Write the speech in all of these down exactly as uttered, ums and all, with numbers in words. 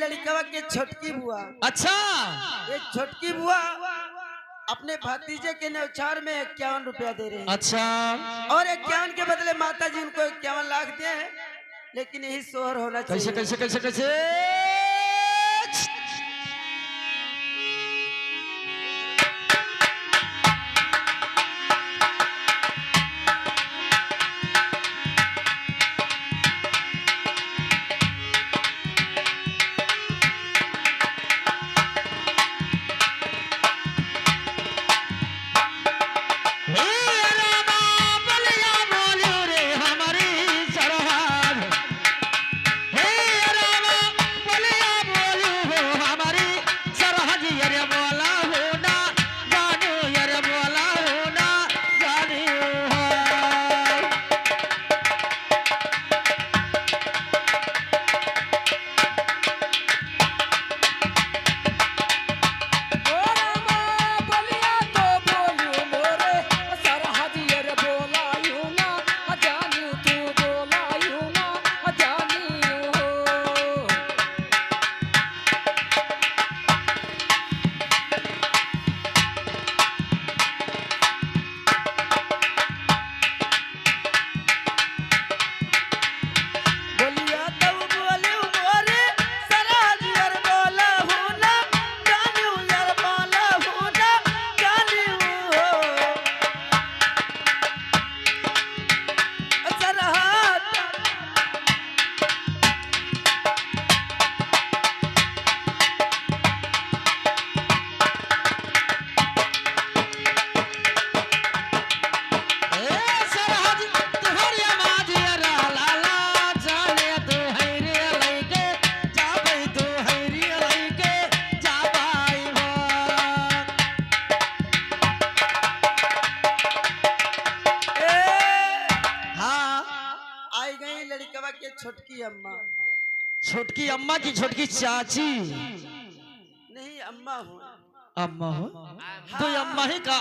लड़कवा के छोटकी बुआ। अच्छा। ये छोटकी बुआ अपने भतीजे के न्यौछावर में इक्यावन रुपया दे रही है। अच्छा। और इक्यावन के बदले माता जी उनको इक्यावन लाख दिए हैं, लेकिन यही सोहर होना चाहिए। कैसे, कैसे, कैसे, कैसे? हाँ, आई गई लड़कवा के छोटकी अम्मा। छोटकी अम्मा की छोटकी चाची? नहीं, अम्मा हो। अम्मा हो? हाँ। तो ये अम्मा ही का?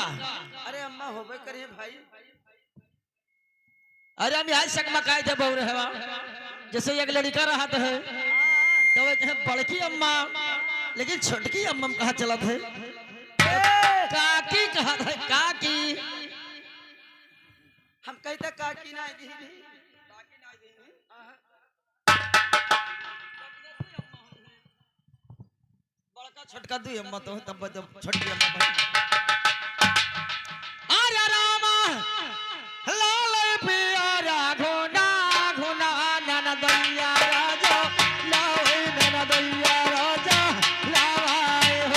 अरे अम्मा होबे करिए भाई। अरे हम यहाँ सकमकाए थे बहु रहवा, जैसे एक लड़का रहत है, तो वो कहे बड़की अम्मा, लेकिन छोटकी अम्मा में कहा चलत है? ए! काकी कहत है, काकी। हम कहते काकी ना दी। बड़का छोटका दुई अम्मा तो है, तब जब छोटकी अम्मा बनी। अरे रामा, लाल पिया रा घोना, घोना ननदैया राजा, लाल ननदैया राजा, लावाई हो।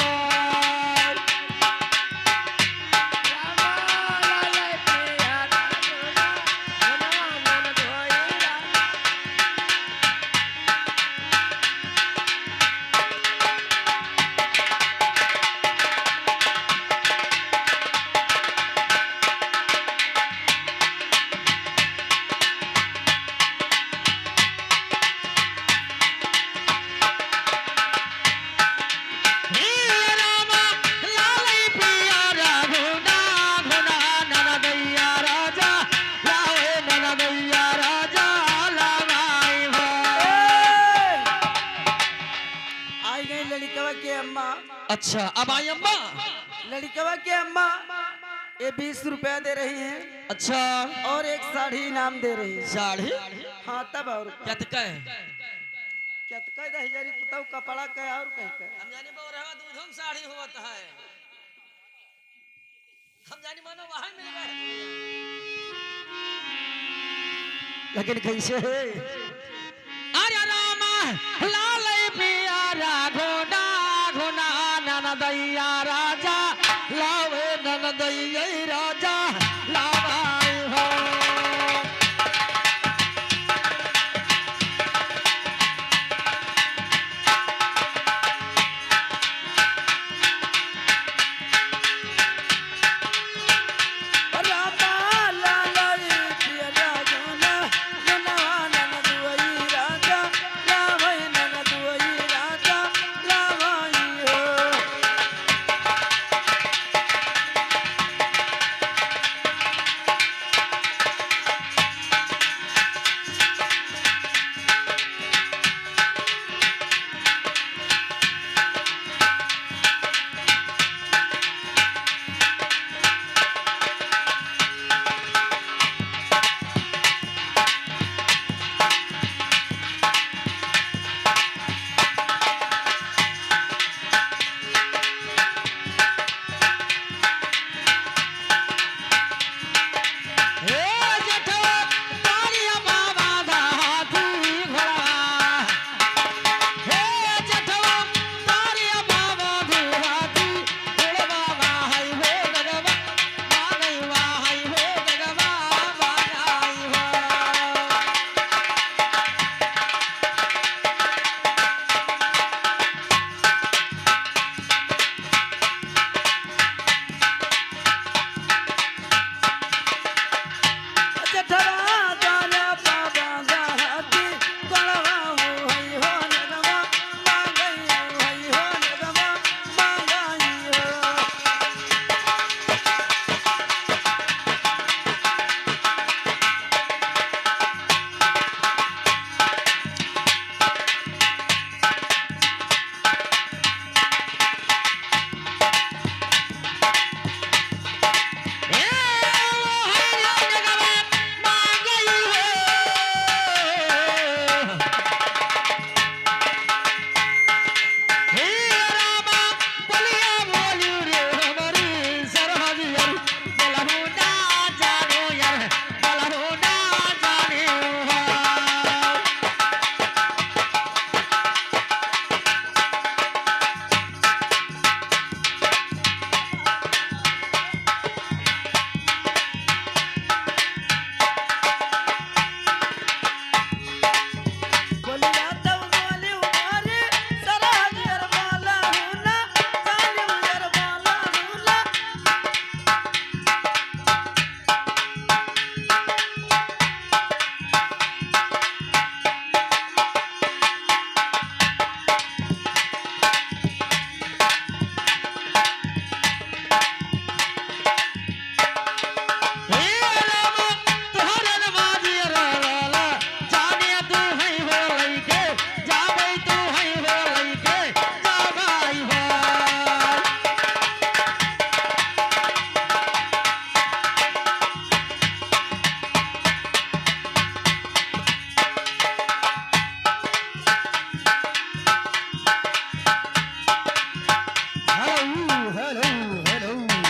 आई गई लड़कवा के अम्मा। अच्छा, अब आई अम्मा। लड़कवा के अम्मा ये बीस रुपया दे रही हैं। अच्छा। और एक साड़ी इनाम दे रही है। साड़ी? हाँ, तब और का। कितका है? कितका है? दस हजार रुपया कपड़ा का और कह के। हम जानी बउरहवा दूधम साड़ी होत है। हम जानी मानो वहाँ मिल गए। लेकिन कैसे है? अरे रामा, ला